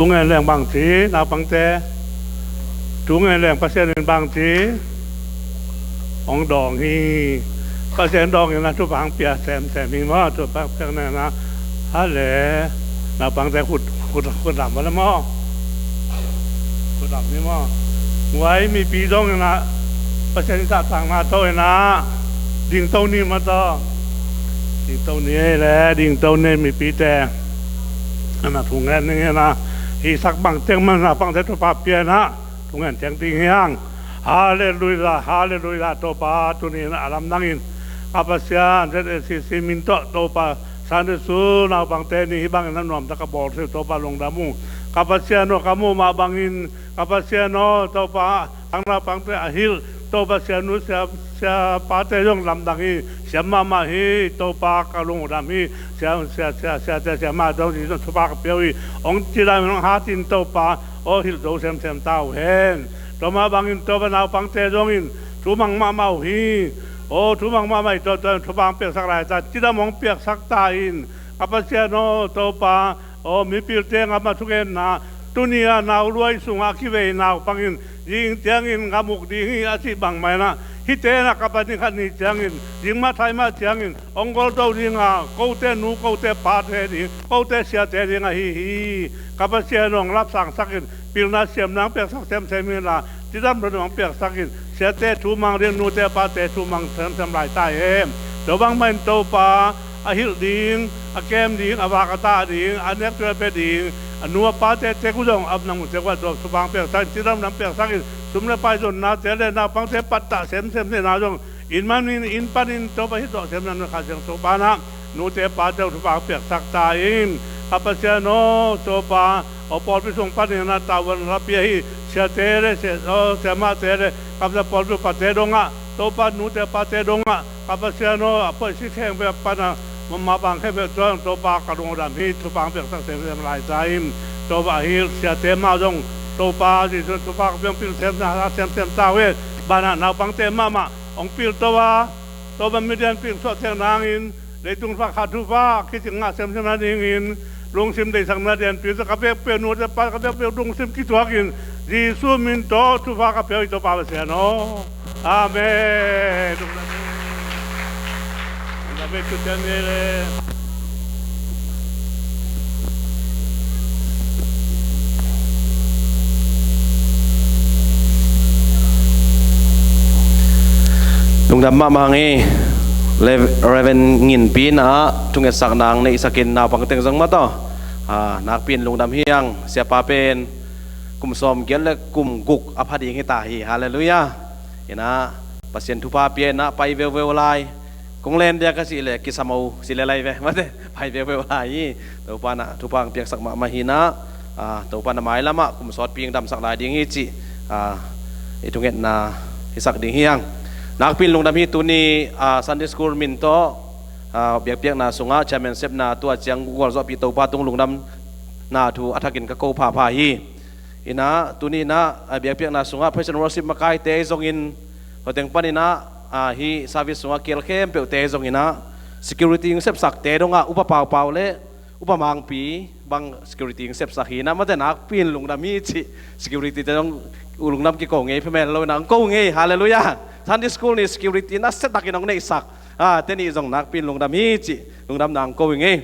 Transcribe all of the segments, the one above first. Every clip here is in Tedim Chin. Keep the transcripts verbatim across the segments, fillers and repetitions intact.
Thu ngen leng bang ci, naupangte? Thu ngen leng Pasian in bang ci? Hong dawng hi. Pasian dawng in a thupha hong pia semsem hi maw, thupha piak nena. Hale, naupangte khut, khut, khut lam maw le maw. Khut lam hi maw. Guai mipi dong in a, Pasian in tahtakna to in a, dingto ni maw to. Dingto ni ei le, dingto ni ei mipite. Ana thu ngen ning in a, hih sak bang teng man naupangte thupha pia in a, thu ngen teng ding hi hang. Halleluiah, halleluiah, Topa, tuni in a lamdang in. Ka Pasian, Z A C C min tawh, Topa, Sunday school naupangte ni hih bangin a nuamtak ka bawl thei uh, Topa, lungdam ung. Ka Pasian aw, ka muh mah bangin, ka Pasian aw, Topa, a naupangte a hilh, Topa, sianu, sia, siapate zong lamdang hi, siam mahmah hi, Topa, ka lungdam hi, sia, sia, sia, siate, siamah zong, Jesu thupha ka pia uh hi, hong cidam in hong hat in, Topa, aw, hilh zo semsem ta uh hen. Tua mah bangin, Topa, naupangte zongin, thu mang mahmah uh hi, aw, thu mang mahmah hi, Topa, thupha hong piaksak lai ta, cidam hong piaksak ta in, ka Pasian aw, Topa, aw, mipil teng a ma thugenna, tuni a nauluai sungah a kivei naupangin, zing tiangin gam uk ding hi a cih bangmah in a, hihte in a ka pa ni khat ni ciangin, zing mah thai mah ciangin, hong goldo ding a, kote nu, kote pate ding, kote siate ding ahi hi. Ka Pasian aw, hong lapsangsak in, pilna siamna hong piaksak semsem in la, cidam lungdam hong piaksak in, siate thu mang ding, nute pate thu mang semsem lai ta hen. Tua bangmah in Topa, a hilh ding, a kem ding, a vak a tah ding, a nek tuai a pia ding, a nu a pate tek uh zong, a nang uh tek uh a, tua thupha hong piaksak in, cidam lungdam piaksak in, sum le pai zonnate le naupangte pattah semsem nena zong, inn man in, inn panin Topa hih tawh semsem na kha siang Topa na, nute pate uh thupha hong piaksak ta in, ka Pasian aw, Topa, aw, pawlpi sung panin a tavuan la pia hi, siate le, sia, aw, siamahte le, ka Pasian, pawlpi upate dongah, Topa, nute pate dongah, ka Pasian aw, a pawisi kheng bek pan a, mama bang kheng bek tuang, Topa, ka lungdam hi, thupha hong piaksak semsem lai ta in, Topa, a hilh siate mah zong, Topa, Jesu thupha ka piang pil semsem, a semsem ta uh hen, banah naupangte mahmah hong pil to a, Topa, mi lianpi hong suah theih nangin, leitung thupha, kha thupha kicing ngah semsem nadingin, lungsim deihsakna lianpi tawh ka vekpi uh, nute pate ka vekpi uh lungsim kituakin, Jesu min tawh thupha ka pia uh hi, Topa Pasian aw. Amen. Lungdam ei, lungdam ei, Christian ei le. Lungdam mahmah ing ei, Rev-, Reverend Nginpi in a thungetsakna hong neihsak in naupang teng zong mah tawh, a, nakpi in lungdam hi hang. Siapa pen kum sawmgiat le kum guk a pha ding hi ta hi. Halleluiah. In a, Pasian thupha pia in a pai veuveu lai. Kong len dia ka cih leh kisam o, ci le lai ve, mate, pai veuveu lai hi. Topa in a thupha hong piaksak mahmah hi in a, a, Topa in a mailamah kum sawtpi hong damsak lai ding hi cih, a, i thungetna hisak ding hi hang. Nakpi in lungdam hi. Tuni, a, Sunday School min tawh, a, biakpiakna sungah chairman sepna tua ciang gualzawhpih Topa tung lungdamna thu a thakin ka ko phapha hi. In a, tuni in a, a, biakpiakna sungah praise and worship makaite ahi zongin, tua teng panin a, a, hih service sungah kihel khempeuhte ahi zongin a, security hong sepsakte dongah Upa Paupau le Upa Mangpi bang security hong sepsak hi in a, mate, nakpi in lungdam hi cih, security te zong lungdam kiko ngei, phamel lo in a hong ko ngei. Halleluiah. Sunday School ni security nasia takin hong neihsak, a, te nih zong nakpi in lungdam hi cih lungdamna hong ko hi ing ei.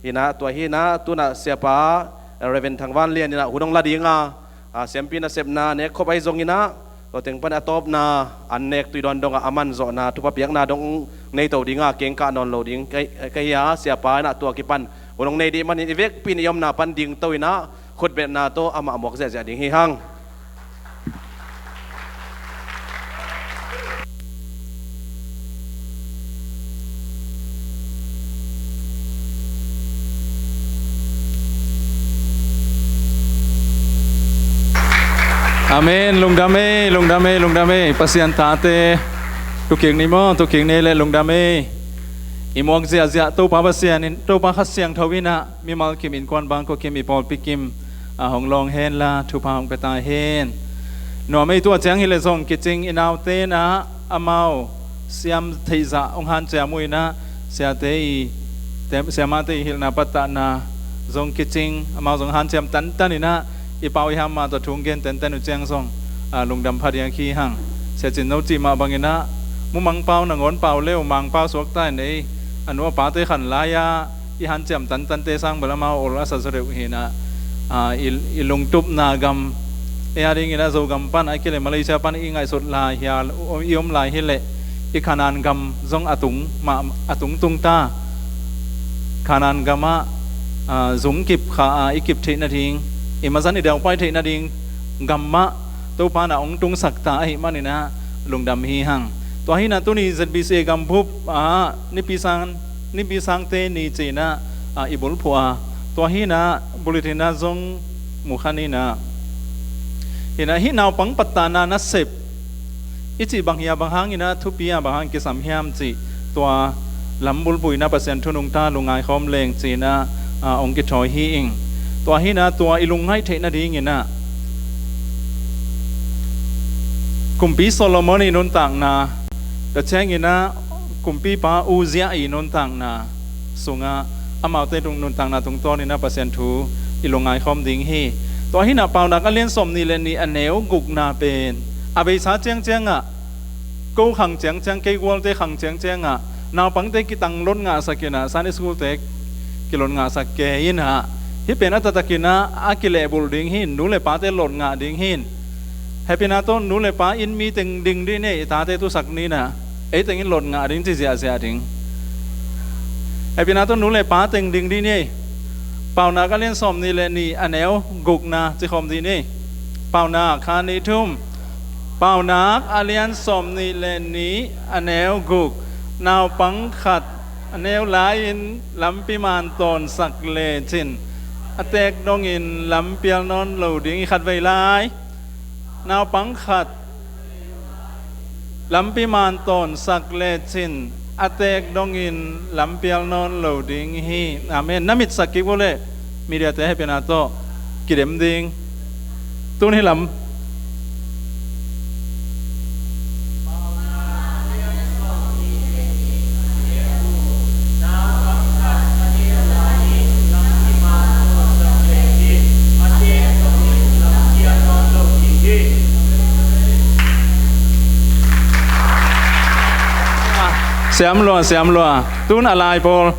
In a, tua hi in a, tu in a siapa, eh, Reverend Thang Van Lian in a hun hong la ding a, a, siampi nasepna nek khop ahi zongin a, tua teng pan a tawpna an nek tui dawn dongah a man zawhna thupha piakna dong nei to ding a, kengkah nawn lo ding ka, ka hi a, siapa in a tua kipan hun hong nei ding manin i vekpi in i omna pan dingto in a, khutbetna tawh amah muak ziahziah ding hi hang. Amen. Lungdam ei, lungdam ei, lungdam ei. Pasian tate, thukik ni maw, thukik ni le lungdam ei. I muak ziahziah Topa Pasian in, Topa Kha Siangtho in a, mimal kim innkuan bangkua kim i pawlpi kim a hong lawng hen la, thupha hong pia ta hen. Nuam ei, tua ciang hi leh zong kicing i naute in a, amau siam theih zah hong hanciam uh in a, siate i, te, siamahte i hilhna pattahna zong kicing, amau zong hanciam tantan inah, i pau i ham mah tawh thu hong gen tenten uh ciang zong, a, lungdam pha diak hi hang. Sia Cin No cih mah bang inah, mumang pau nangawn pau leu, mang pau suakta in ei, a nu a pate khan lai-a i hanciam tantante sang bel amau ol a sa zaw deuh hi inah, a, i, i lungtupna gam, ei a ding inah Zogam pan a, ahih kei leh Malaysia pan i ngaihsut lai hi a, i om lai hi leh, i Kanaan gam zong a tung mah, a tung tung ta. Kanaan gamah, a, zung kip kha a, i kip theih nading, i mazan i daupai theih nading gam mah Topa in ah hong tungsak ta ahih man inah lungdam hi hang. Tua hi inah tuni Z B C A gambup ah Nipi Sang, Nipi Sangte Ni ci inah, a, i bulphuh a, tua hi inah bulletin ah zong mu kha ni inah. Hi inah hih naupang pattahna nasep i cih bang hi a, bang hang inah thupi a, bang hang kisam hiam cih, tua lam bulphuh inah Pasian thu nungta lungngai khawm leng ci inah, a, hong kithawi hi ing. Tua hi inah tua i lungngaih theih nading inah Kumpi Solomon i nuntakna, tua ciang inah kumpipa Uzziah i nuntakna sungah, amaute tung, nuntakna tungtawn inah Pasian thu i lungngai khawm ding hi. Tua hi inah Paunak a lian sawmnih le nih a neu gukna pen, a beisa ciangciangah, ko khang ciangciang, kei gualte khang ciangciangah, naupangte kitang lot ngahsak inah, Sunday school-te kilot ngahsak kei inah, hih pen a taktak inah a kilehbulh ding hi, nu le pate lot ngah ding hi. Hehpihna tawh nu le pa inn mi teng ding dih ni ei, i tate tusak ni inah, ei teng in lot ngah ding ci ziahziah ding. Hehpihna tawh nu le pa teng ding dih ni ei. Paunak a lian sawmnih le nih a neu gukna ci khawm dih ni. Paunak, khat, nih, thum. Paunak a lian sawmnih le nih a neu guk. Naupang khat a neu lai-in lampi man tawnsak lecin a teek dongin lam pial nawn lo ding hi. Khatvei lai. Naupang khat lampi man tawnsak lecin a teek dongin lam pial nawn lo ding hi. Amen. Na mitsak kik uh leh mediate hehpihna tawh kidem ding. Tun hih lam. Siam lua, siam lua. Tun a lai pawl.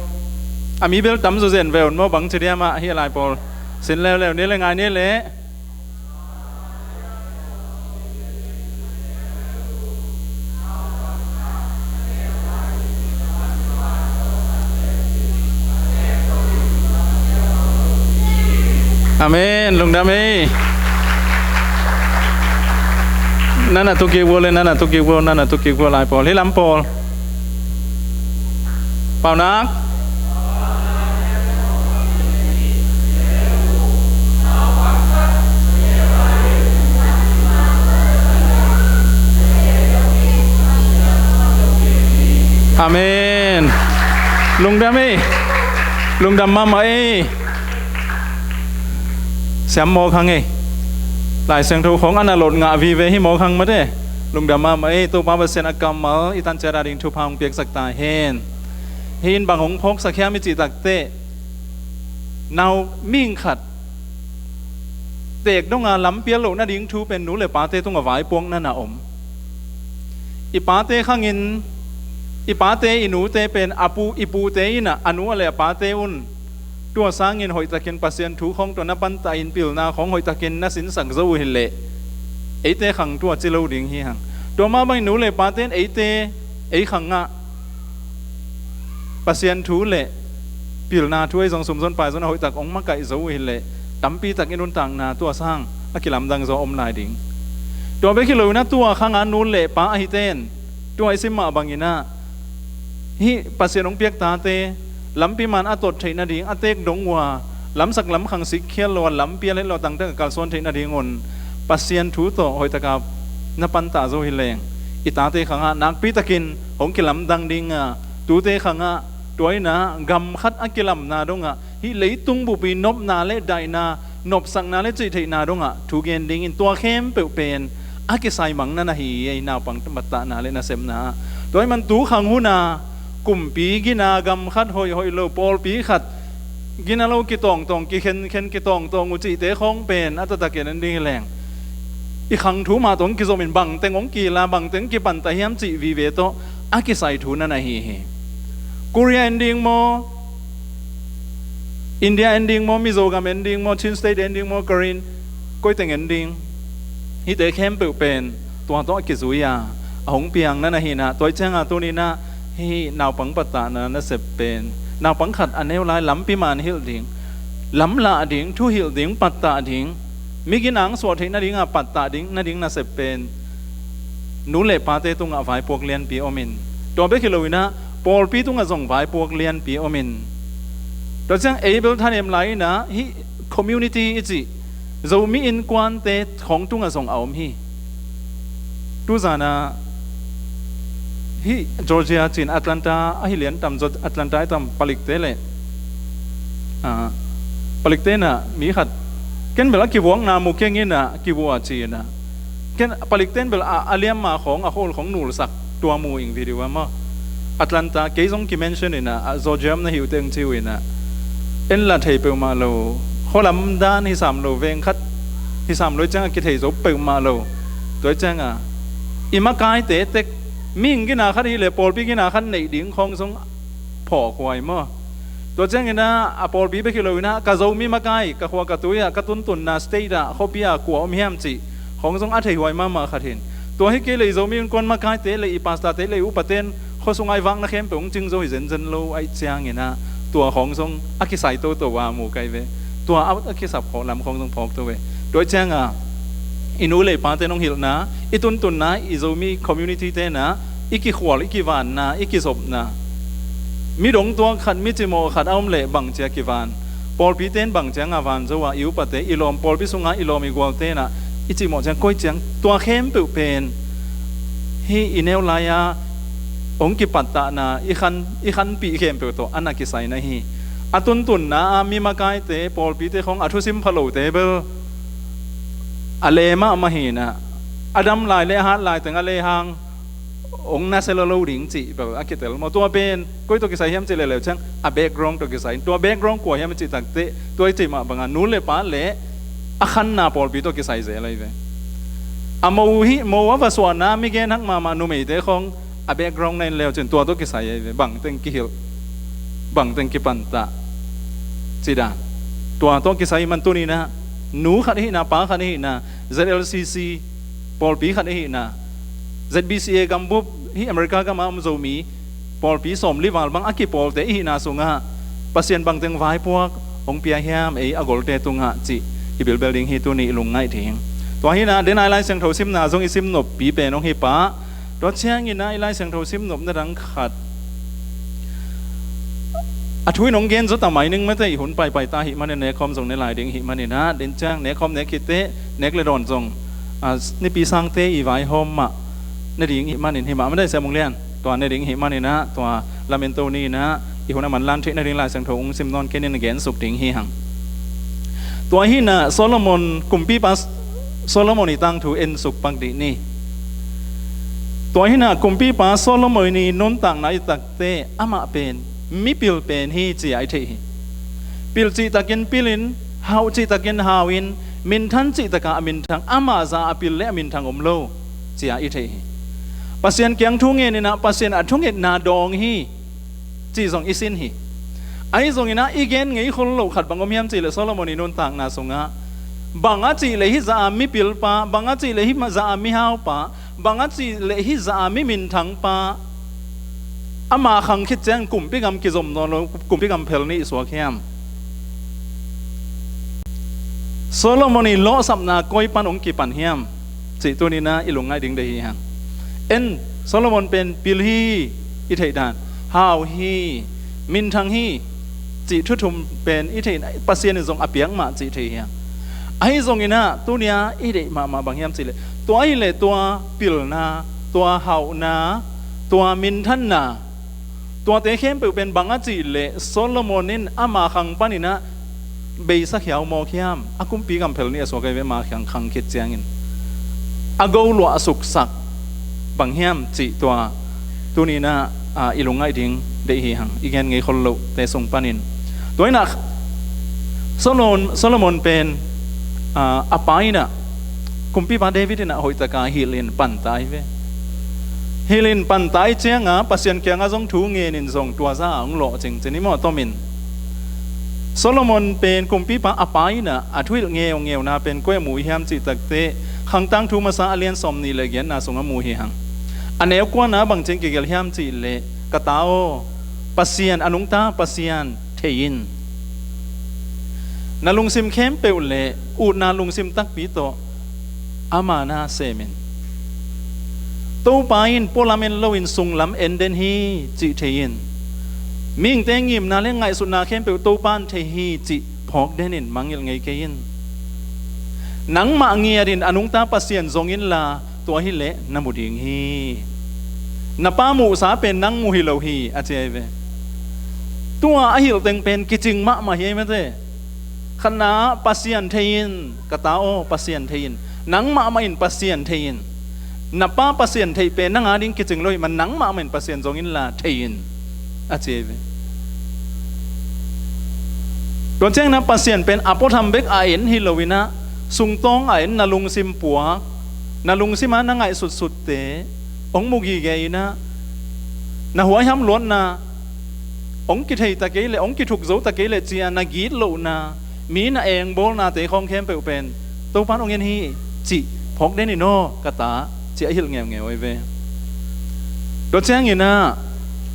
A mi bel tam zawzen ve un maw, bang ci diam ah, hih a lai pawl sin leuleu ni leh, ngai ni leh. Amen. Lungdam ei. Nana tukik vua le, nana tukik vua, nana tukik vua lai pawl. Hih lam pawl. Paunak. Amen. Lungdam ei. Lungdam mahmah ei. Siam mawk hang ei. Lai Siangtho khawng a na lot ngah vive hi mawk hang mate. Lungdam mahmah ei. Topa Pasian a kammal i tan ciat a ding thupha hong piaksak ta hen. Hih in bang hong phawksak hiam i cih takteh, nau mihing khat teek donga lam pial loh nading thu pen nu le pate tungah vaipuakna na om. I pate khangin, i pate i nute pen a pu, i pute in ah, a nu a le a pate un tua sangin hoihtakin Pasian thu khawng tua na pantah in pilna khawng hoihtakin na sinsak zo uh hileh, eite khang tua ci lo ding hi hang. Tua mah bangin nu le pate in eite, ei khangah Pasian thu le pilna thu ei zong sumzon paizon a hoihtak hong makaih zo uh hileh, tampitak i nuntakna tua sang a kilamdang zaw om lai ding. Tua bek hi lo in ah tua khanga nu le pa ahite in, tua i sim mah bangin ah, hih Pasian hong piak tate lampi man a tot theih nading, a teek dong uh a, lamsak lamkhang sikkhial lo a, lam pial het lo a, tangtang a kalsuan theih nadingun Pasian thu tawh hoihtaka na pantah zo hileng, i tate khangah nakpitakin hong kilamdang ding a, tute khangah tua in ah gam khat a kilamna dongah, hih leitung bupi nopna le daihna, nopsakna le cihtheihna dongah thu gen dingin tua khempeuh pen a kisai mang na na hi ei, naupang pattahna le nasepna ah. Tua ahih man tu khang hun a kumpi gina, gam khat hoihhoih lo, pawlpi khat Gina lo kitawngtawng, kikhenkhen kitawngtawng uh cihte khawng pen a taktakin en ding hi leng, i khang thu mah tawh hong kizom in bangteng hong kila, bangteng kipan ta hiam cih vive tawh a kisai thu na na hi hi. Korea en ding maw, India en ding maw, Mizo gam en ding maw, Chin State en ding maw, Karen, koiteng en ding. Hihte khempeuh pen tua tawh a kizui a, a hong piang na na hi na, tua ciangah tuni na hih naupang pattahna nasep pen naupang khat a neu lai lampi man hilh ding, lamlah ding, thuhilh ding, pattah ding, mi gina hong suah theih nadingah pattah ding nading nasep pen nu le pate tungah vaipuak lianpi om in, tua bek hi lo in ah pawlpi tungah zong vaipuak lianpi om in, tua ciang ei bel thanem lai in ah hih community i cih Zomi innkuante khawng tungah zong a om hi. Tuzan ah hih Georgia cin Atlanta ahi lian tam, Atlanta ahi tam, palikte le, ah, palikte in ah mi khat, ken bel a kivuakna mu keng in ah kivua ci in ah, ken palikte in bel a, a liamma khawng, a khawl khawng nulsak tua mu ing video ah maw. Atlanta, kei zong kimention in ah, a Georgia om na hi uh teng ci uh in ah, en la thei peuhmah lo, khualam dan hi sam lo, veng khat hi sam lo, ciangah kithei zo peuhmah lo. Tua ciangah i makaite tek, mihing gina khat hi leh pawlpi gina khat neih ding khawng zong phawk huai maw. Tua ciangin ah a pawlpi bek hi lo in ah ka Zomi makai, ka khua ka tui ah, ka tuntunna state ah, khuapi ah kua om hiam cih khawng zong a thei huai mahmah khat hi in. Tua hi kei leh i Zomi innkuan makaite leh i pastorte leh i upate in khua sungah i vakna khempeuh hong cing zo hi zenzen lo ahih ciangin ah tua khawng zong a kisai toto a mu kai ve. Tua a, a kisap khawh lam khawng zong phawk to ve. Tua ciangah i nu le i pate in hong hilhna, i tuntunna, i Zomi community te in ah i kikhual, i kivanna, i kizopna, midong tuak khat, mi cimawh khat a om leh bangcia kivan, pawlpite in bangciangah van zo a, i upate, i lawm, pawlpi sungah i lawm i gualte in ah i cimawh ciang koi ciang, tua khempeuh pen hih i neu lai-a hong kipattahna, i khan, i khanpih khempeuh tawh a na kisai na hi. A tuntunna ah mi makaite, pawlpite khawng a thusim pha lote bel a le mahmah hi in ah, a dam lai le a hat lai teng a le hang hong nasia lo lo ding cih bel a kitel maw. Tua pen koi tawh kisai hiam cih leh leu ciang a background tawh kisai. Tua background kua hiam cih takteh, tua i cih mah bangah nu le pa le a khanna pawlpi tawh kisai zel ahi ve. A mo hi, mo a va suahna, mi genhak mahmah numeite khawng a background na en leu cin tua tawh kisai ahi ve. Bangteng kihilh, bangteng kipantah, cih dan. Tua tawh kisai man tuni in ah nu khat ihihna, pa khat ihihna, Z L C C pawlpi khat ihihna, Z B C A gambup, hih America gamah om Zomi pawlpi sawmli val bang a kipawlte ihihna sungah Pasian bangteng vaipuak hong pia hiam ei a golte tungah cih i bilbel ding hi, tuni i lungngaih ding. Tua hi in ah, den a i Lai Siangtho simna zong i sim noppi pen hong hi pah. Tua ciangin ah i Lai Siangtho sim nopna dang khat, a thu in hong gen zaw ta mai ning mate, i hun paipai ta ahih manin, nekkhawm zong ne lai ding ahih manin ah, den ciang nekkhawm nek khit teh, nek le dawn zong, ah, Nipi Sangte i vaihawm mah ne ding ahih manin, hi mah mate, Sia Mung Lian, tua ne ding ahih manin ah, tua lamen to ni in ah, i hun a manlan theih nading Lai Siangtho hong sim nawn kei ning, gen suk ding hi hang. Tua hi in ah Solomon, kumpipa Solomon i tangthu en suk pak dih ni. Tua hi in ah kumpipa Solomon i nuntakna i takteh amah pen mipil pen hi ci-a i theih hi. Pil cihtakin pilin, hauh cihtakin hauin, minthan cihtakah a minthang, amah zah a pil le a minthang om lo ci-a i theih hi. Pasian kiang thu ngen in ah Pasian a thungetna dawng hi cih zong i sin hi. Ahi zongin ah i gen ngei khol loh khat bang om hiam cih leh Solomon i nuntakna sungah bang a cih leh hih zah a mipilpa, bang a cih leh hih zah a mihaupa, bang a cih leh hih zah a mi minthangpa, ama khang khit ciang kumpi gam kizom nawn lo, kumpi gam phel nih suak hiam? Solomon i lawhsapna koi pan hong kipan hiam cih tuni in ah i lungngaih ding deih hi hang. En, Solomon pen pil hi, i theih dan, hau hi, minthang hi cih thu thum pen i theih, Pasian in zong a piak mah cih thei hi hang. Ahi zongin ah tuni a i deih mahmah bang hiam cih leh, tua ahih leh tua pilna, tua hauhna, tua minthanna, tuate khempeuh pen bang a cih leh Solomon in ama khang panin ah beisak hiau mawk hiam? A kumpi gam phel nih a suak ahi ve, ama khang khit ciangin a go luah a suksak bang hiam cih tua tuni in ah, ah, i lungngaih ding deih hi hang, i gen ngei khol lohte sung panin. Tua in ah Solomon, Solomon pen, ah, a pa in ah, kumpipa David in ah hoihtaka hilh in panta hi ve. Hilh in panta hi cianga Pasian kiangah zong thu ngen in zong tua za a hong lawh cingcin hi maw, tomin. Solomon pen kumpipa a pa in ah a thuhilh ngeuhngeuhna pen koi a mu hiam cih takteh, Khangtangthu masa a lian sawmnih le giatna sungah mu hi hang. A neu kuana bangci-in kigelh hiam cihleh, ka ta aw, Pasian, a nungta Pasian thei in. Na lungsim khempeuh le utna lungsim takpi tawh ama na sem in. Topa in pualam en loin sunglam en den hi cih thei in. Mihingte ngimna le ngaihsutna khempeuh Topa in thei hi cih phawk den in, mangngilh ngei kei in. Nangmah ngiat in a nungta Pasian zong inla, tua hileh na mu ding hi. Na pa muhsa pen nang mu hi lo hi, a ci ahi ve. Tua a hilh teng pen kicing mahmah hi ahi mate. Khatna ah Pasian thei in, ka ta aw, Pasian thei in. Nang mahmah in Pasian thei in. Na pa Pasian theih pen nang a ding kicing lo hi man, nang mahmah in Pasian zong inla thei in, a ci ahi ve. Tua ciangin ah Pasian pen a puatham bek a en hi loin ah, sungtawng a en, na lungsim puak, na lungsim ah na ngaihsutsutte hong mu gige in ah, na huaiham luatna hong kithei ta kei leh, hong kithuk zo ta kei leh ci-a na gitlohna, mi na engbawlnate khawng khempeuh pen Topa in hong en hi cih phawk den in aw, ka ta, ci a hilh ngeungeu ahi ve. Tua ciangin ah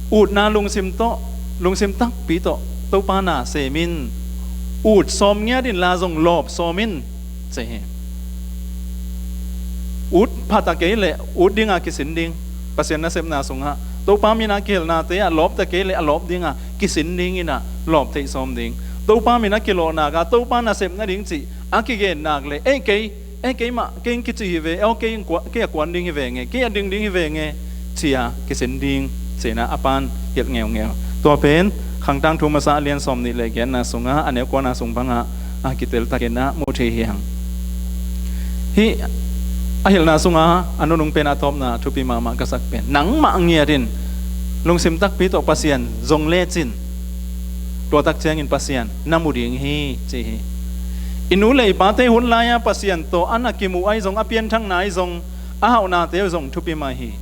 utna lungsim tawh, lungsim takpi tawh Topa na sem in. Ut sawm ngiat inla zong lawp sawm in, ci hi. Ut pha ta kei leh ut dinga kisin ding. Pasian nasepna sungah Topa min a kihilhnate ah lawp ta kei leh a lawp dinga kisin ding in ah lawp theih sawm ding. Topa min a kilawh nak a Topa nasep nading cih a kigen nak leh, ei kei, ei keimah, kei in kici hi ve, ei kei in kua-, kei a kuan ding hi ve nge, kei a ding ding hi ve nge, ci-a kisin ding, ci-in ah a pa in hilh ngeungeu. Tua pen Khangtangthu masa a lian sawmnih le giatna sungah a neu kuana sung bangah a kiteltakin ah mu thei hi hang. Hih a hilhna sungah a nunung pen a tawpna thupi mahmah ka sak pen, nangmah ngiat in lungsim takpi tawh Pasian zong lecin, tua tak ciangin Pasian na mu ding hi, ci hi. I nu le i pate hun lai-a Pasian tawh a na kimuh ahi zong, a pianthakna ahi zong, a hauhnate ahi zong thupi mah hi.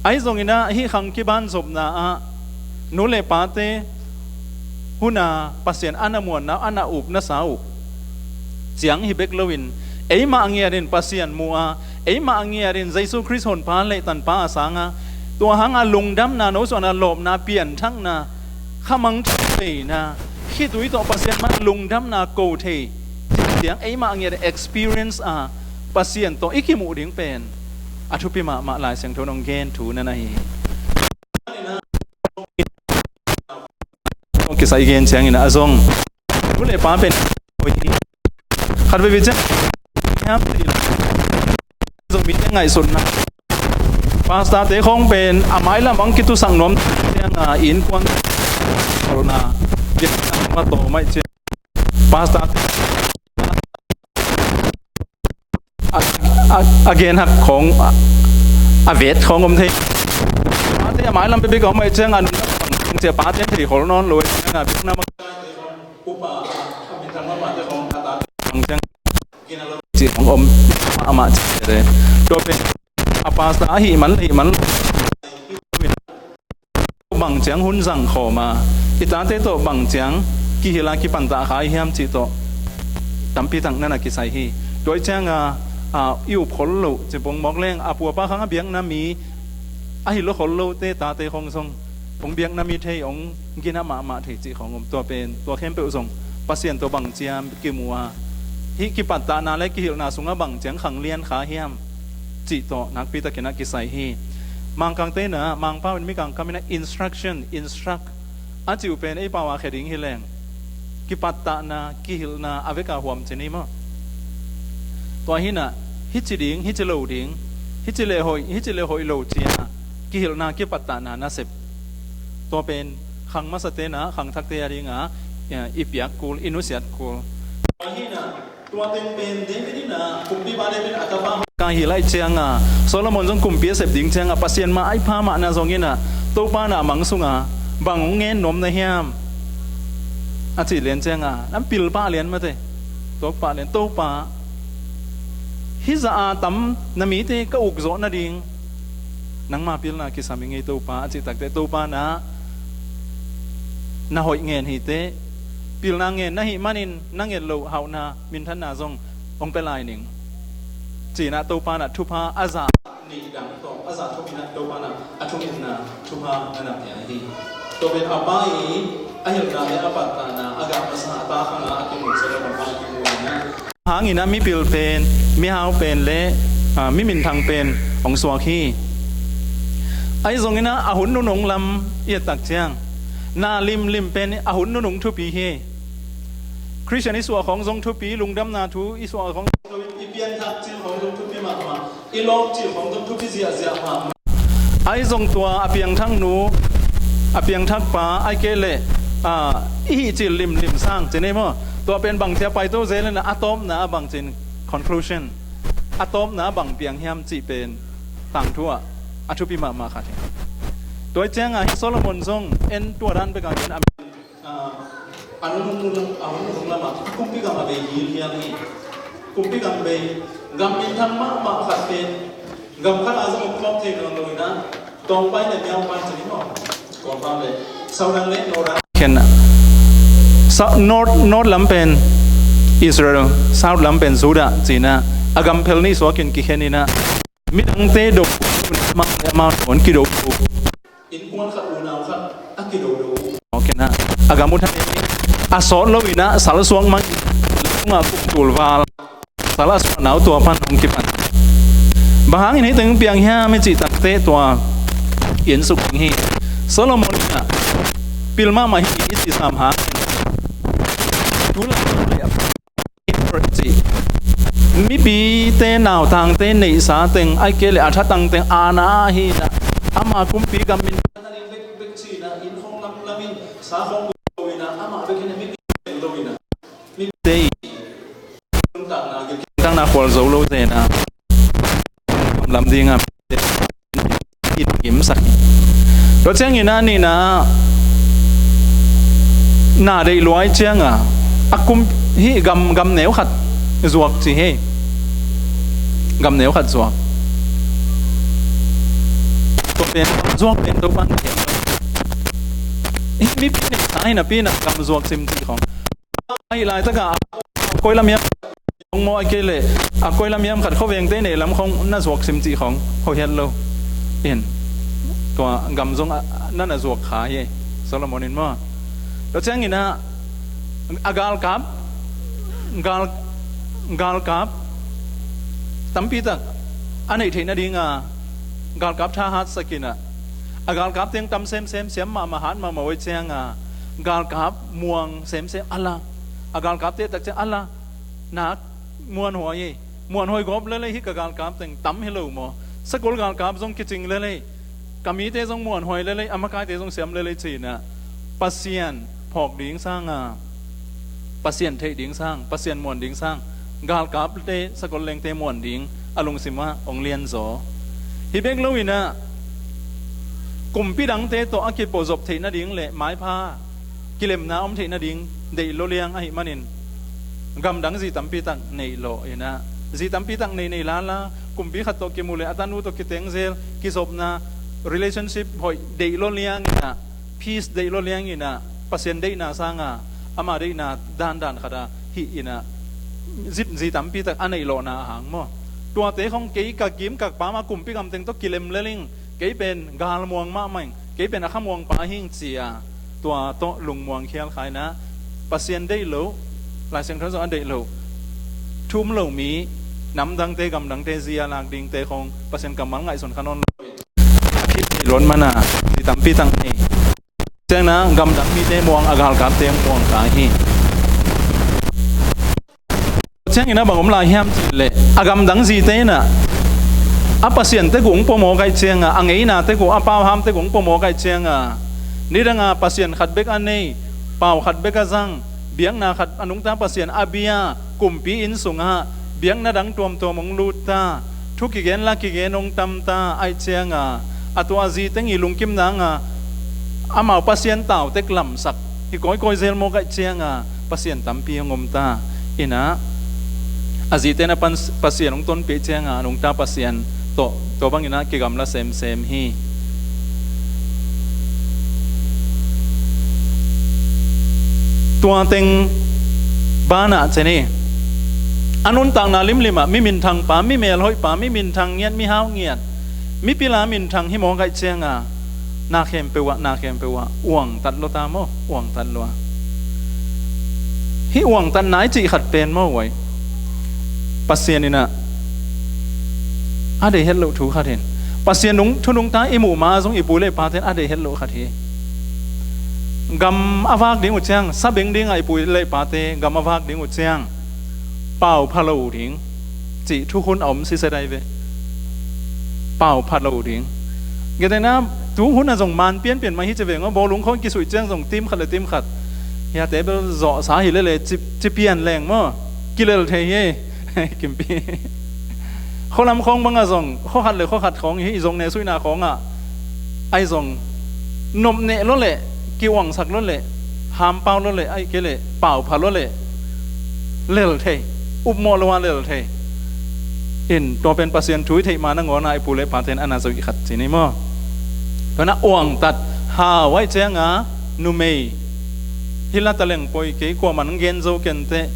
Ahi zongin ah hih khang kiban zopna ah nu le pate hun a Pasian a na muanna, a na upna sa uh ciang hi bek loin, eimah ngiat in Pasian mu a, eimah ngiat in Jesu Khrist Honpa le Tanpa a sang a, tua hang a lungdamna, nosuahna, lawpna, pianthakna, khamangthang peina, khitui tawh Pasian mah lungdamna ko thei ciang eimah ngiat in experience a Pasian tawh i kimuh ding pen a thupi mahmah Lai Siangtho in hong gen thu na na hi hi. Kisai gen ciangin a zong nu le pa pen khat veivei ciang hiam ti zong mite ngaihsutna, pastorte khawng pen a mailam hong kitusak nuam ciang a innkuan holna biakna ma tawh mai ciang pastor a, a, a gen hak khawng, a, a vet khawng om thei. Pate a mailam pepek a om ahih ciang a nuntak bang cia pate thei khol nawn lo ahih ciang a biakna ma upa a minthang ma pate khawng a tate bang ciang gina lo cih khawng om mahmah cih te. Tua pen a pastor ahih man le hih man lo bang ciang hun zang khawm a, i tate tawh bang ciang kihilh a kipan ta kha hiam cih tawh tampi tak na na kisai hi. Tua ahih ciang a, a, i up khol loh ci pong mawk leng a pu a pa khang a biakna mi ahi lo khol lote tate khawng zong hong biakna mi thei, hong gina mahmah thei cih khawng om. Tua pen tua khempeuh zong Pasian tawh bang ciang kimu a, hih kipattahna le kihilhna sungah bang ciang khang lian kha hiam cih tawh nakpi takin a kisai hi. Mangkangte in ah, Mangpau in mikang kam in ah instruction, instruct a cih uh pen ei pau a khia ding hi leng kipattahna, kihilhna a vek a huam ci ni maw? Tua hi in ah, hih ci ding, hih ci lo ding, hih ci le hoih, hih ci le hoih lo ci-a kihilhna, kipattahna nasep. Tua pen khang masate in ah khangthakte a ding a, eh, i piak kul, i nusiat kul. Tua hi in ah, tua teng pen David in ah, kumpipa David in ah a tapa ka hi lai ciang a, Solomon zong kumpi a sep ding ciang a, Pasian mah a i pha mahna zong in ah, Topa in ah mang sung a bang hong ngen nuam na hiam? A cih lian cianga, nan pil pah lian mate. Tuak pah lian, Topa, hih zah a tam na mite ka uk zawh nading nangma pilna kisam ing ei Topa, a cih takte Topa na, na hoih ngen hiteh, pilna ngen na hih manin na nget loh hauhna, minthanna zong hong pia lai ning. Cinah Topa na thupha a zah nih dang tawh a zah thupina Topa na a thungetna thupha na na pia hi. Tua pen a Pa i a hilhna le a pattahna a gah masa a ta khanga a kimu Solomon a kimu ina. Hangina mipil pen, mihau pen le, ah, mi minthang pen hong suak hi. Ahi zongina a hun nunung lam i et tak ciang, na limlim pen a hun nunung thupi hi. Khristian i suah khawng zong thupi, lungdamna thu i suah khawng, i pianthak cil khawng zong thupi mahmah, i lawm cil khawng zong thupi ziahziah mahmah. Ahi zong tua a piangthak nu, a piangthak pa, ahih kei leh, ah, i hih cil limlim sang ci ni maw? Tua pen bang ci a paito zel ina, a tawpna a bang cin, conclusion, a tawpna a bang piang hiam cih pen tangthu ah a thupi mahmah khat hi. Tua hi cianga hih Solomon zong en tua dan bek a gen a, a nunung nunung, a nunung nunung lamah kumpi gam a bei hilhial hi. Kumpi gam bei, gam minthang mahmah khat pen gam khat a zong om khawm thei nawn lo ina, tawngpai le miaupai ci ni maw? Kawngpang le, Southern le Northern. Khen Sa-, North, North lam pen Israel, South lam pen Judah cina, a gam phel nih suakin kikhen ina, midangte do, amau le amau nawn kido do. Innkuan khat, unau khat a kido do. Awkena a gam uh thei a sawt lo ina, sal suak mang, lungah kum tul val, sal a suakna uh tua pan hong kipan. Bang hangin hih teng piang hiam i cih takte tua i en suk ding hi. Solomon ina pil mahmah hi i cih sam hang tu lam le mipite nautangte neihsa teng, ahih kei leh a thatang teng aana ahi ina, ama kumpi gam min, lam dinga i gimsak hi. Tua ciangin a nihna, na deih luai cianga a kum hih gam, gam neu khat zuak ci hi. Gam neu khat zuak. Tua pen zuak pen Topan hih mipi neihsa hi napi ina gam zuak sim cih khawng. Ahi laitaka a koi lam hiam, hong maw, ahih kei leh a koi lam hiam khat khuavengte nei lam khawng na zuak sim cih khawng hoih het lo. In tua gam zong a, na na zuak kha hi Solomon in maw. Tua ciangin a, a galkap, gal, galkap tampi tak a neih theih nadinga galkap thahatsak ina, a galkap teng tam semsem, siam mahmah, hat mahmah uh cianga galkap muang semsem a la, a galkapte tak ciang a la, nak muanhuai hi. Muanhuai gawp lelei hi, ka galkap teng tam hi lo maw? Sakol galkap zong kicing lelei, ka mite zong muanhuai lelei, a makaite zong siam lelei ci ina, Pasian phawk ding sanga, Pasian theih ding sang, Pasian muan ding sang, galkapte, sakol lengte muan ding a lungsimah hong lianzaw. Hih bek lo ina kumpi dangte tawh a kipuahzop theih nading le maipha kilemna om theih nading deih lua liang ahih manin, gamdang zi tampi tak neih lawh ina, zi tampi tak neih neih lala, kumpi khat tawh kimu le a tanu tawh kitengzel, kizopna, relationship hoih deih lua liang ina, peace deih lua liang ina, Pasian deihna sanga ama deihna dandan khata hih ina, zi, zi tampi tak a neih lawhna ahang maw. Tuate khawng kei ka gim ka pam a kumpi gam teng tawh kilem lel ing, kei pen galmuang mahmah ing, kei pen a khamuang pa hing cia, tua tawh lungmuang khial kha ina, Pasian deih lo, Lai Siangtho zong a deih lo, thu um lo mi, namdangte gamdangte zi a lak dingte khawng Pasian kammal ngaihsun kha nawn lo. A khit theih luat mana zi tampi tak nei. Ciangna gamdang mite muang a galkapte muang ta hi. Ciangin a bang om lai hiam cih leh, a gamdang zite ina a Pasian tek uh hong pua mawk ahih cianga, a ngeina tek uh, a pauham tek uh hong pua mawk ahih cianga, nidanga Pasian khat bek a nei, pau khat bek a zang, biakna khat a nungta Pasian a bia, kumpi inn sungah biakna dang tuamtuam hong lut ta, thu kigen la kigen hong tam ta ahih cianga, a tua zi teng i lungkim nanga amau Pasian tau tek lamsak hi kawikawi zel mawk ahih cianga Pasian tampi hong om ta. Inah a zite na pan Pasian hong tonpih cianga a nungta Pasian tawh tua banginah kigamla semsem hi. Tua teng banah ceni a nuntakna limlimah mi minthangpa, mi melhoihpa, mi minthang ngiat, mi hau ngiat, mi pila minthang hi mawk ahih cianga na khempeuh ah, na khempeuh ah uangtat lua ta maw? Uangtat lua. Hih uangtatna i cih khat pen maw, uai, Pasian inah a deih het loh thu khat hin. Pasian nung, thu nungta i muh ma zong i pu le i pate in a deih het loh khat hi. Gam a vak ding uh ciang, sabeng dingah i pu le i pate gam a vak ding uh ciang pau pha lo uh ding cih thukhun a om siseh dai ve. Pau pha lo uh ding. Ngetena tuhun a zong man pianpian mah hi ci veng aw, bawlung khawng kisuih ciang zong tim khat le tim khat, hiate bel zawhsa hi lele ci, ci pian leng maw, kilel thei hi. Kimpi khualam khawng bangah zong khuakhat le khuakhat khawng hi, i zong nesuihna khawngah ahi zong nopneh lua leh, kiuangsak lua leh, hampau lua leh, ahi kei leh pau pha lua leh lel thei, upmawh lua lel thei. In tua pen Pasian thu i theih ma nangawna i pu le paten a na zoh i khat ci ni maw? Tua na uangtat hau ahih cianga numei hi la taleng poi kei, kuaman hong gen zo kenteh,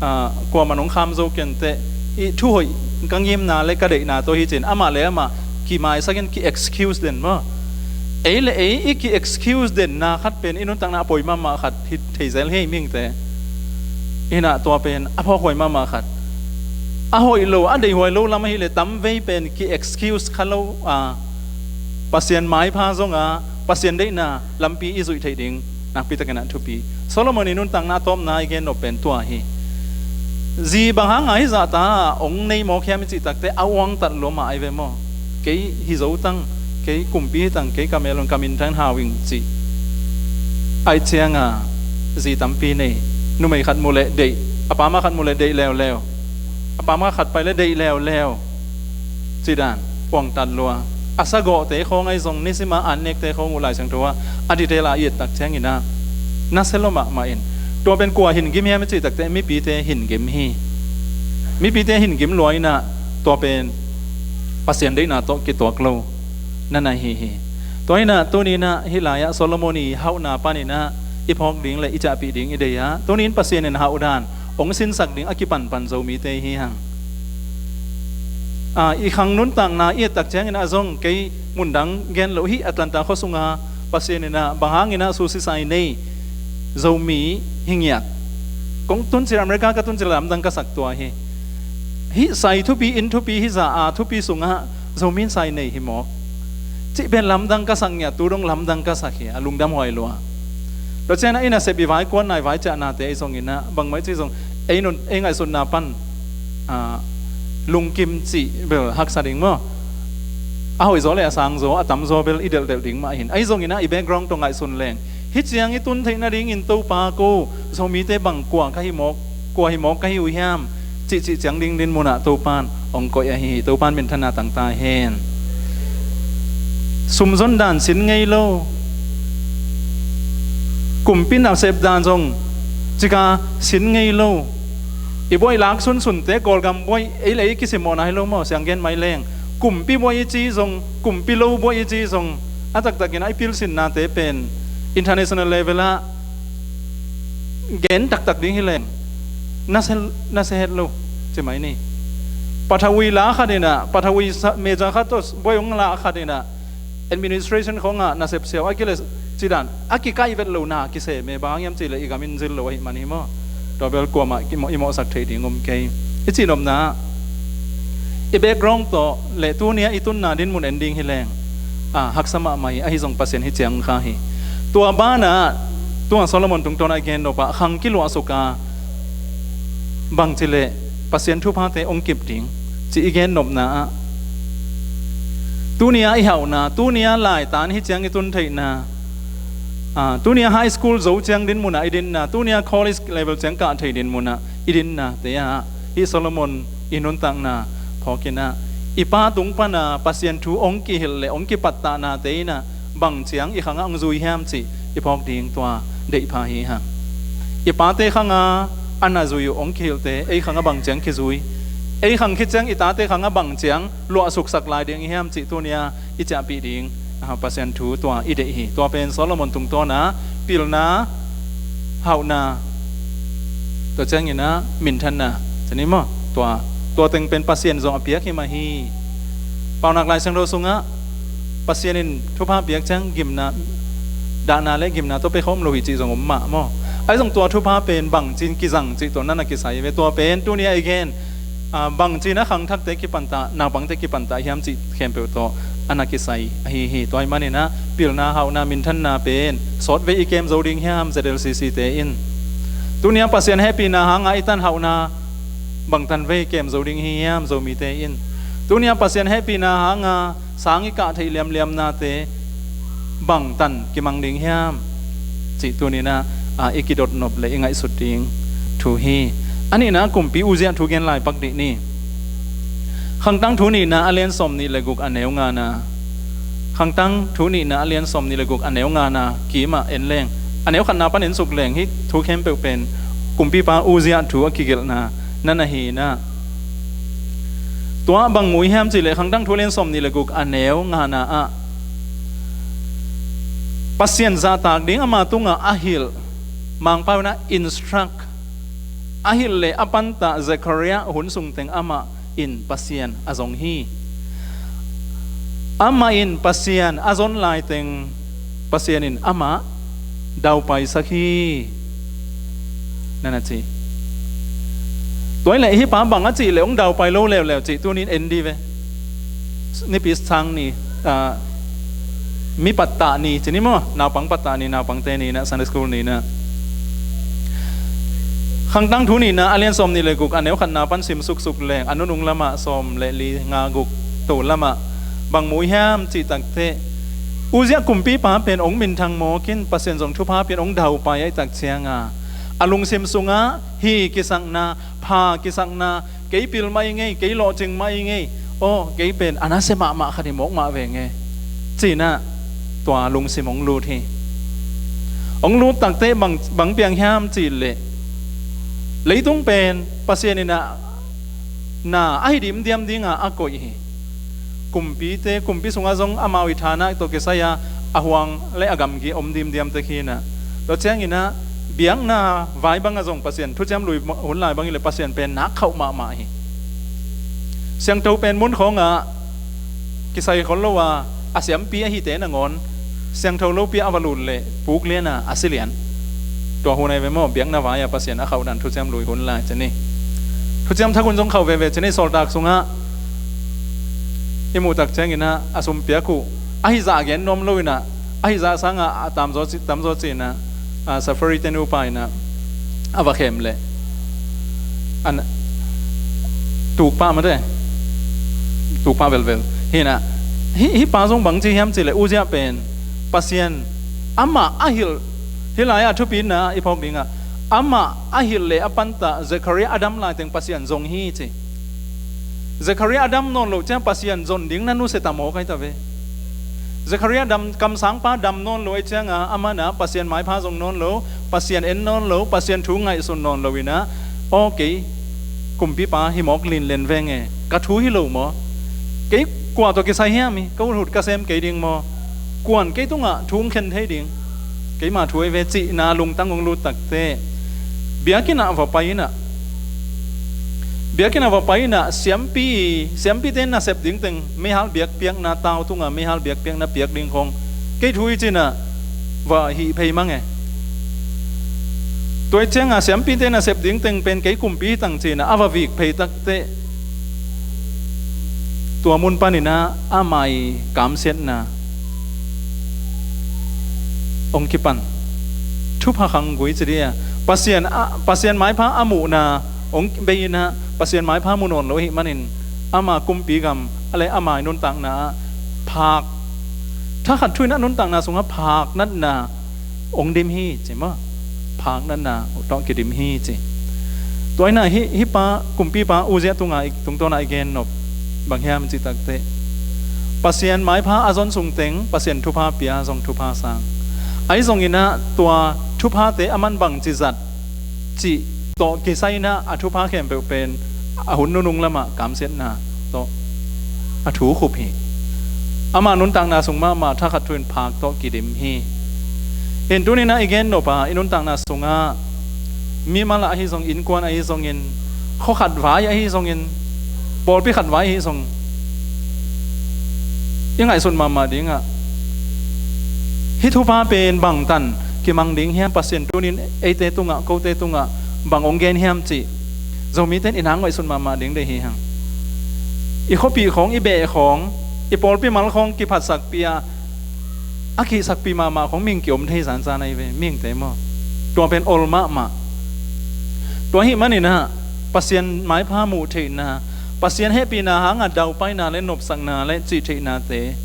ah, kuaman hong kham zo kenteh, i thuhoih ka ngimna le ka deihna tawh hi cin amah le amah kimaisakin ki-excuse den maw? Ei le ei i ki-excuse denna khat pen i nuntakna a poi mahmah khat hi thei zel hi mihingte. Inah tua pen a phawkhuai mahmah khat. A hoih lo, a deihhuai lo lam ahileh tamvei pen ki-excuse kha lo a, Pasian maipha zonga Pasian deihna lampi i zuih theih ding nakpitakin ah thupi. Solomon i nuntakna a tawpna i gen nop pen tua hi. Zi bang hanga hih zahta hong nei mawk hiam i cih takte a uangtat lua mah ahi ve maw? Kei hi zo tang, kei kumpi hi tang, kei ka mel un ka minthang hau ing cih. Ahih cianga zi tampi nei, numei khat mu leh deih, a pama khat mu leh deih leuleu, a pama khat pai leh deih leuleu. Cidan uangtat lua. A sagawhte khawng ahi zong nisima an nekte khawng uh Lai Siangtho ah a detail a i et tak cianginah nasia lua mahmah in. Tua pen kua hin gim hiam i cih takte mipite hin gim hi. Mipite hin gim lua inah tua pen Pasian deihna tawh kituak lo na na hi hi. Tua inah tuninah hih lai-ah Solomon i hauhna paninah i phawk ding le i ciahpih ding i dei ah, tunin Pasian in hauh dan hong sinsak ding a kipanpan Zomite hi hang. Ah, i khang nuntakna i et tak cianginah zong kei mundang gen loh hih Atlanta khua sunga Pasian inah bang hanginah susisai nei Zomi hi ngiat. Kong tuncil America ka tuncil lamdang ka sak tua hi. Hih sai thupi, inn thupi, hih za a thupi sungah Zomi in sai nei hi mawk cih pen lamdang ka sak ngiat, tu dong lamdang ka sak hi a, lungdam huai lua. Tua cianah i nasep i vaikuanna i vaiciahnate i zonginah bangmah i cih zong ei nun, ei ngaihsutna pan, ah, lungkim cih bel haksa ding maw? A hoihzaw le a sangzaw, a tamzaw bel i delhdelh ding mah hin. Ahi zonginah i background tawh ngaihsun leng hih ciang i tun theih nadingin Topa ko, Zomite bang kua ka hi mawk, kua hi mawk ka hi uh hiam cihcih ciang ding dinmunah Topan hong koih ahi hi. Topan minthanna tangta hen. Sumzon dan sin ngei lo, kumpi nasep dan zong cika sin ngei lo. I buaih lak sunsunte Kawlgam buaih ei le ei kisim mawhna hi lo maw? Sianggen mai leng kumpi buaih i ci zong, kumpi lo buaih i ci zong, a taktakin a i pilsinnate pen international level ah gen taktak ding hi leng nasia, nasia het lo ci mai ni. Pathawi la khat inah, pathawi sa, meja khat tawh buaih hong la khat inah administration khawngah nasep siau a kile cidan a kikaih vet lo na kisem e, bang hang hiam cihleh i gam in zil lo ahih man hi maw? Tua bel kuamah i mawh, i mawhsak theih ding um kei. I cihnopna ah i background tawh le tunia i tunna dinmun en ding hi leng, ah, haksa mahmah hi. Ahi zong Pasian hi ciang kha hi. Tua banah tua Solomon tungtawn a i gen nopah khang kiluahsuk a bangci le Pasian thuphate hong kip ding ci i gen nopna ah tunia i hauhna, tunia laitan hi ciang i tun theihna, ah, tunia high school zo ciang dinmunah i dinna, tunia college level ciang kah thei dinmunah i dinnate ah hih Solomon i nuntakna phawkinah i pa tung pana Pasian thu hong kihilh le hong kipattahnate inah bang ciang i khangah hong zui hiam cih i phawk ding tua deih pha hi hang. I pate khanga a na zui uh hong kihilhte ei khanga bang ciang kizui, ei khang khit ciang i tate khanga bang ciang luahsuksak lai ding i hiam cih tunia i ciahpih ding, ah, Pasian thu tua i deih hi. Tua pen Solomon tungtawna pilna, hauhna, tua cianginah minthanna, cani maw? Tua, tua teng pen Pasian zong a piak hi mah hi. Paunak Lai Siangtho sungah Pasian in thupha piak ciang gimna, dahna le gimna tawh pia khawm lo hi cih zong om mah maw? Ahi zong tua thupha pen bangcin kizang cih tua na na kisai ve. Tua pen tunia i gen, ah, bangcin a khangthakte kipantah, naupangte kipantah hiam cih khempeuh tawh a na kisai ahi hi. Tua ahih maninah pilna, hauhna, minthanna pen sawtvei i kem zo ding hiam Z L C C te in? Tunia Pasian hehpihna hanga i tan hauhna bangtan vei kem zo ding hi hiam Zomite in? Tunia Pasian hehpihna hanga sang i kah theih liamliamnate bangtan kimang ding hiam cih tuninah, ah, i kidotnop le i ngaihsut ding thu hi. A nihna kumpi Uzziah thu gen lai pak dih ni. Khangtang thu nihna a lian sawm nih le guk a neu ngana. Khangtang thu nihna a lian sawm nih le guk a neu ngana kimah en leng, a neu khatna pan en suk leng hih thu khempeuh pen kumpipa Uzziah thu a kigelhna na na hi inah. Tua bang mu i hiam cihleh Khangtang thu a lian sawm nih le guk a neu ngana ah Pasian zahtak ding ama tungah a hilh, Mangpau inah instruct, a hilh le a pantah Zechariah hun sungteng amah in Pasian a zong hi. Amah in Pasian a zon laiteng Pasian in amah daupaisak hi, na na ci. Tua hileh hih pa bang a cih le hong daupai lo leuleu cih tunin en dih ve. Nipi sang ni, ah, mi pattah ni ci ni maw? Naupang pattah ni, naupangte ni inah, Sunday school ni inah. Khangtang thu nihna a lian sawm nih le guk a neu khatna pan sim suksuk leng a nunung lamah sawm le li nga guk to lamah bang mu hiam cih takteh, Uzziah kumpipa pen hong minthang mawk in Pasian zong thupha pian hong daupai ahih tak cianga a lungsim sungah hi kisakna, pha kisakna, kei pil mah i ngei, kei lawhcing mah i ngei, aw, kei pen a nasia mahmah khat hi mawk mah veng e, ci inah tua lungsim hong lut hi. Hong lut takteh bang, bang piang hiam cihleh leitung pen Pasian inah na a hi dimdiam dinga a koih hi. Kumpite, kumpi sungah zong amau i thana tawh kisai-a a huang le a gamgi om dimdiam tek hi inah. Tua cianginah biakna vai bangah zong Pasian thuciam lui hun lai bangin le Pasian pen nak khauh mahmah hi. Siangtho pen mun khawngah kisai khol lo a, a siampi ahite nangawn siangtho lopi a va lut leh puk liana a si lian. Tua hun ahi ve maw, biakna vai-a Pasian a khauh dan thuciam lui hun lai ci ni. Thuciam thak hun zong khauh veve ci ni, sawltak sungah i muh tak cianginah a sum piak uh ahi zah gen nuam lo inah, ahi zah sangah a tamzaw ci, tamzaw ci inah, a, safari te nupa inah a va khem leh an tukpah mate, tukpah velvel hi inah. Hih, hih pa zong bang ci hiam cihleh Uzziah pen Pasian amah a hilh, hih lai-ah thupitna i phawk dingah amah a hilh le a pantah Zechariah a dam laiteng Pasian zong hi ci. Zechariah a dam nawn loh ciang Pasian zon ding na nusia ta mawk ahi ta ve. Zechariah dam, kamsangpa dam nawn lo ahi cianga amah inah Pasian maipha zong nawn lo, Pasian en nawn lo, Pasian thu ngaihsun nawn lo inah, aw, kei kumpipa hi mawk linlen veng e, ka thu hi lo maw? Kei kua tawh kisai hiam hi, ka huthut ka sem kei ding maw? Kuan kei tungah thu hong khen thei ding, keima thu ahi ve cihna lungtang hong lut takteh biakinn ah va pai inah, biakinn ah va pai inah siampi, siampite nasep dingteng meihal biakpiakna tau tungah meihal biakpiakna piak ding khawng kei thu hi ci inah va hih phei mang e. Tua hi cianga siampite nasep dingteng pen kei kumpi hi tang ci inah a va vik phei takteh tua mun paninah a mai kamsiatna hong kipan. Thupha khanggui ci dih a, Pasian a, Pasian maipha a muhna hong bei inah Pasian maipha mu nawn lo ahih manin ama kumpi gam a le a mai nuntakna ah phak, thakhat thu inah nuntakna sungah phak natna hong dim hi ci maw? Phak natna tawh kidim hi ci. Tua inah hih, hih pa, kumpipa Uzziah tungah i, tungtawnah i gen nop bang hiam cih takteh Pasian maipha a zon sungteng Pasian thupha pia, zong thupha sang. Ahi zonginah tua thuphate a man bangci zat cih tawh kisai-in ah a thupha khempeuh pen a hun nunung lamah kamsiatna tawh a thu khup hi. Ama nuntakna sung mahmah thakhat thu-in phak tawh kidim hi. Hih tuni-in ah i gen nop a, i nuntakna sungah mimal ah ahi zong, innkuan ahi zongin, khua khat vai ahi zongin, pawlpi khat vai ahi zong, i ngaihsut mahmah dingah hih thupha pen bangtan kimang ding hiam, Pasian tuni-in eite tungah, kote tungah bang hong gen hiam cih Zomite in i na ngaihsut mahmah ding deih hi hang. I khuapih khawng, i beh khawng, i pawlpi mal khawng kiphatsakpih a, a kihsakpih mahmah khawng mihing ki-om thei zanzan ahi ve, mihingte maw. Tua pen ol mahmah. Tua ahih manin ah Pasian maipha muh theihna, Pasian hehpihna hangah daupaina le nopsakna le cih theihnate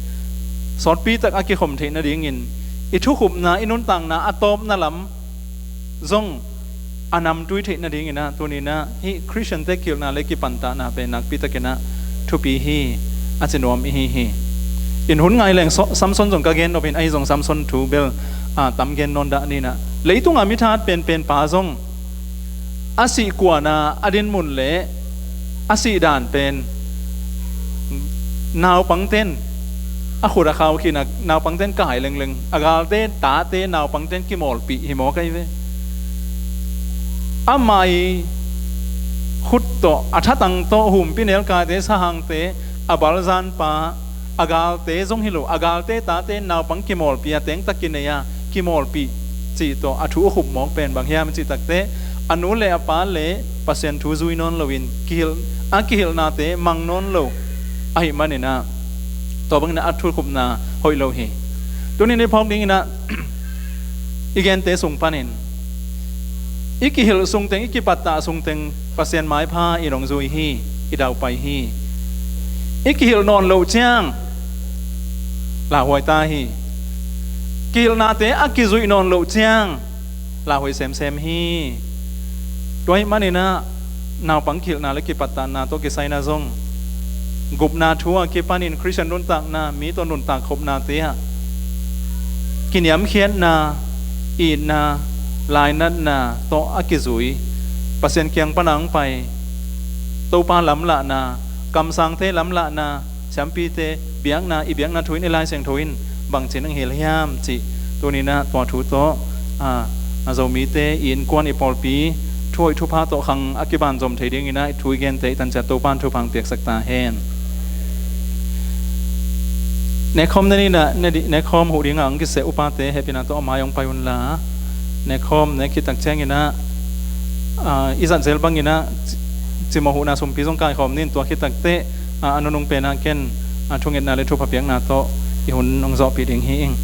sawtpi tak a kikhom theih nadingin i thukhupna, i nuntakna a tawpna lam zong a namtui theih nadingin ah tuni-in ah hih Khristiante kihilhna le kipantahna pen nakpi takin ah thupi hi, a ci nuam ihi hi. In hun ngai leng so-, Samson zong ka gen nop in, ahi zong Samson thu bel, a, tam gen nawn dah ni-in ah, leitungah mithat penpen pa zong a sih kuana a dinmun le a sih dan pen naupangten a khut a khau khin a, naupangten kai lengleng, a galte, tate, naupangten kimawlpih hi mawk ahi ve. Amah i khut tawh, a thatang tawh, humpinelkaite, sahangte, a balzanpa, a galte zong hi lo, a galte tate naupang kimawlpih a, tengtak kinei a, kimawlpih cih tawh a thu a khup mawk pen bang hiam cih takteh, a nu le a pa le Pasian thu zui nawn loin kihilh, a kihilhnate mang nawn lo ahih manin ah, tua bangin ah a thukhupna hoih lo hi. Tuni-in i phawk dingin ah i gente sung panin i kihilh sungteng, i kipattah sungteng Pasian maipha in hong zui hi, i daupai hi. I kihilh nawn loh ciang lauhuai ta hi. Kihilhnate a kizuih nawn loh ciang lauhuai semsem hi. Tua ahih manin ah naupang kihilhna le kipattahna tawh kisai-in ah zong gupna thu a kipanin Khristian nuntakna, mi tawh nuntak khopnate ah kiniamkhiatna, itna, lainatna tawh a kizui, Pasian kiang pan a hong pai Topa lamlahna, kamsangte lamlahna, siampite biakna, i biakna thu in, i Lai Siangtho in bangci-in hong hilh hiam cih tuni-in ah tua thu tawh, a, a Zomite, i innkuan, i pawlpi thu hoih thupha tawh khang a kibanzom thei dingin ah i thu i gente i tanciat Topa in thupha hong piaksak ta hen. Nekkhawm ne ni-in ah, ne di-, nekkhawm huh dingah hong kiseh upate hehpihna tawh a mai hong pai unla, nekkhawm nek khit tak ciangin ah, a, i zat zel bangin ah ci-, cimawh huhna sumpi zong kaikhawm ni-in, tua khit takteh, a, a nunung pen ah ken, a, thungetna le thupha piakna tawh i hun hong zawhpih ding hi ing.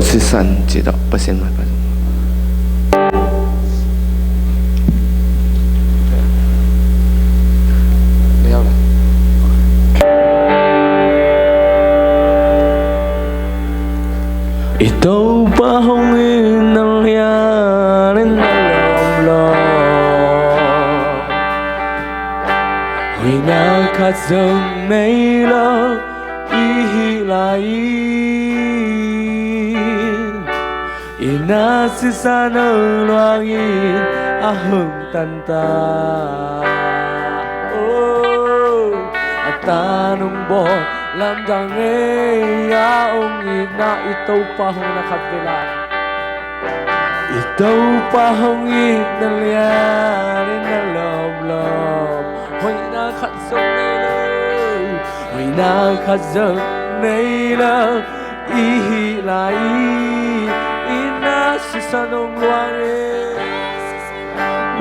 sisan cih tawh Pasian maipa. I Topa hong it na lianin na lawm lo. Hoihna khat zong nei lo i hih lai-in, i na sisan hong luangin a hong tan ta. Oh, a tan hong bawl lamdang ei, a hong itna i Topa hong na khat vela. I Topa hong it na lianin na lawm lo. Hoihna khat zong nei lo, hoihna khat zong nei lo i hih lai-in, i na sisan hong luangin,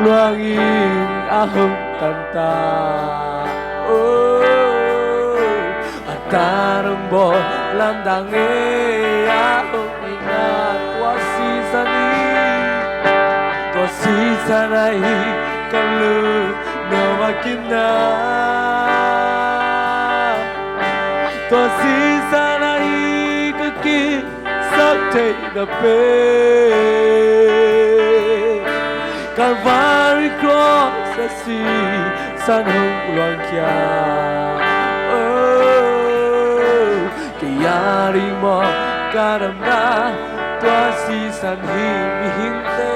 luangin a hong tan ta. Oh, a tan hong bawl lamdang ei, a hong itna tua sisan hi. Tua sisan ahi ka lungnuam a kinna. Tua sisan ahi ka kisaktheihna pen. Calvary cross a sisan hong luangkhia. Oh, kei a ding mawh ka damna tua sisan hi. Mihingte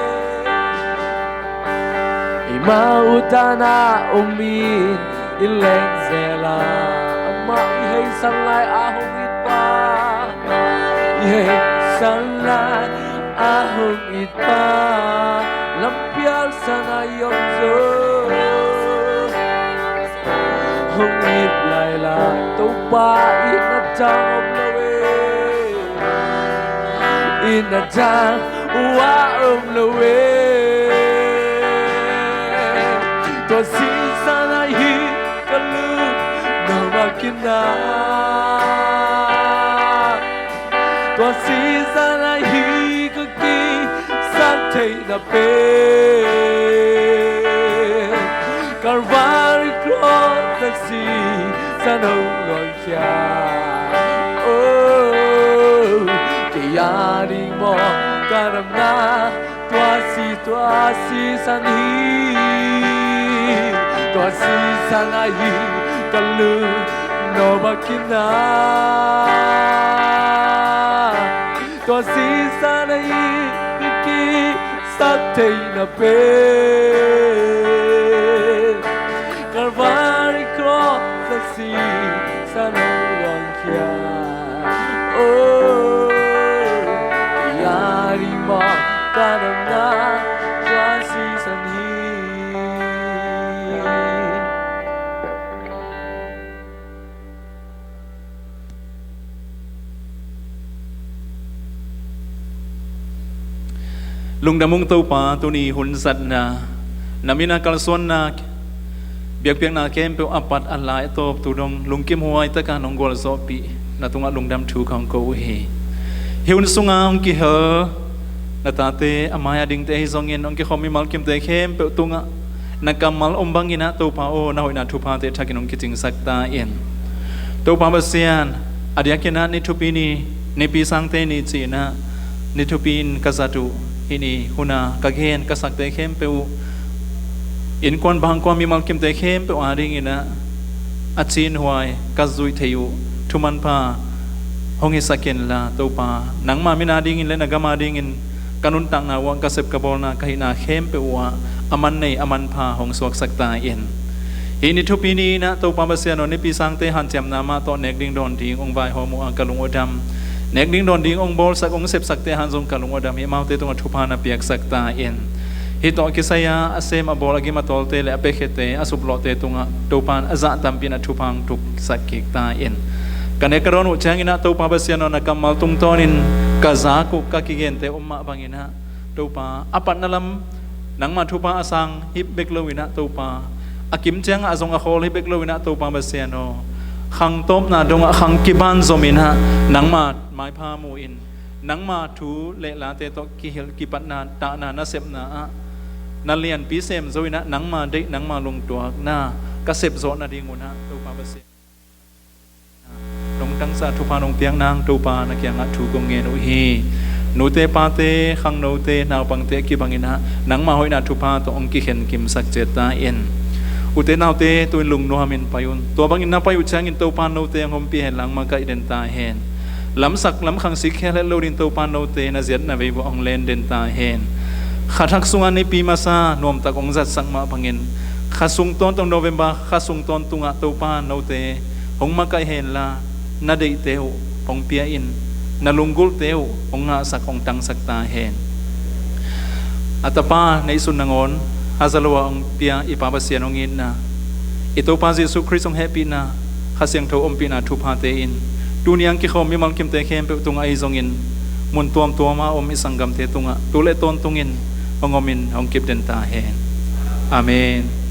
i mah utan a om in i leng zel a, amah i heisan lai a hong it pa, i heisan lai a hong it pa, lampial san a i om zo. Hong it lailai Topa, itna dang om lo e. Itna dang hua om lo e. Tua sisan ahi ka lungnuam a kinna. Tua sisan ahi ka kisaktheihna pen. Calvary cross a sisan hong luangkhia. Oh, kei a ding mawh ka damna tua si, tua sisan hi. Tua sisan ahi ka lungnuam a kinna. Tua sisan ahi ka kisaktheihna pen. Calvary cross a sisan hong luangkhia. Oh, kei a ding mawh ka damna tua sisan hi. Lungdam ung Topa, tuni hun zatna, na min a kalsuanna, biakpiakna khempeuh a pat a lai a tawp tu dong lungkim huai taka nong gualzawhpih na tungah lungdam thu kong ko uh hi. Hih hun sunga hong kihel na tate, a mai-a dingte ahi zongin hong kikhawm mimal kimte khempeuh tungah na kammal om bangin ah Topa aw, na hoihna thuphate thakin hong kicingsak ta in. Topa Pasian, a diakin ah ni thupi ni, Nipi Sangte ni ci-in ah ni thupi in ka zat uh, hih ni hun a ka gen ka sakte khempeuh uh, innkuan bangkua mimal kimte khempeuh a dingin ah a cinhuai ka zuih theih uh thumanpha hong hisak inla Topa, nangma min a dingin le na gam a dingin ka nuntakna uhah, ka sep ka bawlna, ka hihna khempeuh uhah a man nei a manpha hong suaksak ta in. Hih ni thupi ni-in ah Topa Pasian aw, Nipi Sangte hanciamna mah tawh nek ding dawn ding hong vaihawm uh a ka lung uh dam, nek ding dawn ding hong bawlsak, hong sepsakte hang zong ka lung uh dam hi. Amaute tungah thupha na piaksak ta in. Hih tawh kisai-a a sem a bawl, a gim a tawlte le a piakhiate, a suplawhte tungah Topa in a zah tampi in a thupha hong tuksak kik ta in. Ka nek ka dawn uh ciangin ah Topa Pasian aw, na kammal tungtawnin ka zak uh, ka kigente om mah bangin ah Topa, a patna lam nangma thupha a sang hi bek loin ah Topa, a kim ciangah zong a khawl hi bek loin ah Topa Pasian aw, khang tawpna dongah khang kiban zomin ah nangma maipha mu in, nangma thu le late tawh kihilh kipatna, tahna nasepna ah na lianpi sem zo in ah, nangma deih, nangma lungtuakna ka sepzawh nadingun ah, Topa Pasian, nong tangsa thupha nong piak nang Topa, na kiangah thu kong ngen uh hi. Nute pate, khangnote, naupangte kibangin ah nangma hoihna thupha tawh hong kikhen kimsak ciat ta in. Ute naute, tu-in lungnuamin pai un. Tua bangin na pai uh ciangin Topa note hong ompih hen la, hong makaih den ta hen. Lamsak lamkhang sik khial het lo ding Topa note na ziatna vei vuah hong len den ta hen. Kha thak sungah Nipi masa nuamtak hong zatsak mah bangin, kha sung tawntung, November kha sung tawntungah Topa note hong makaih hen la, na deihte uh hong pia in, na lunggulhte uh hong ngahsak, hong tangsak ta hen. A Tapa neihsun nangawn haza lo-a hong pia i Pa Pasian hong itna, i Topa Jesuh Khrist hong hehpihna, Kha Siangtho ompihna thuphate in tuni-a hong kikhawm mimal kimte khempeuh tungah ahi zongin, mun tuamtuama om i sanggamte tungah tu le tawntungin hong omin hong kip den ta hen. Amen.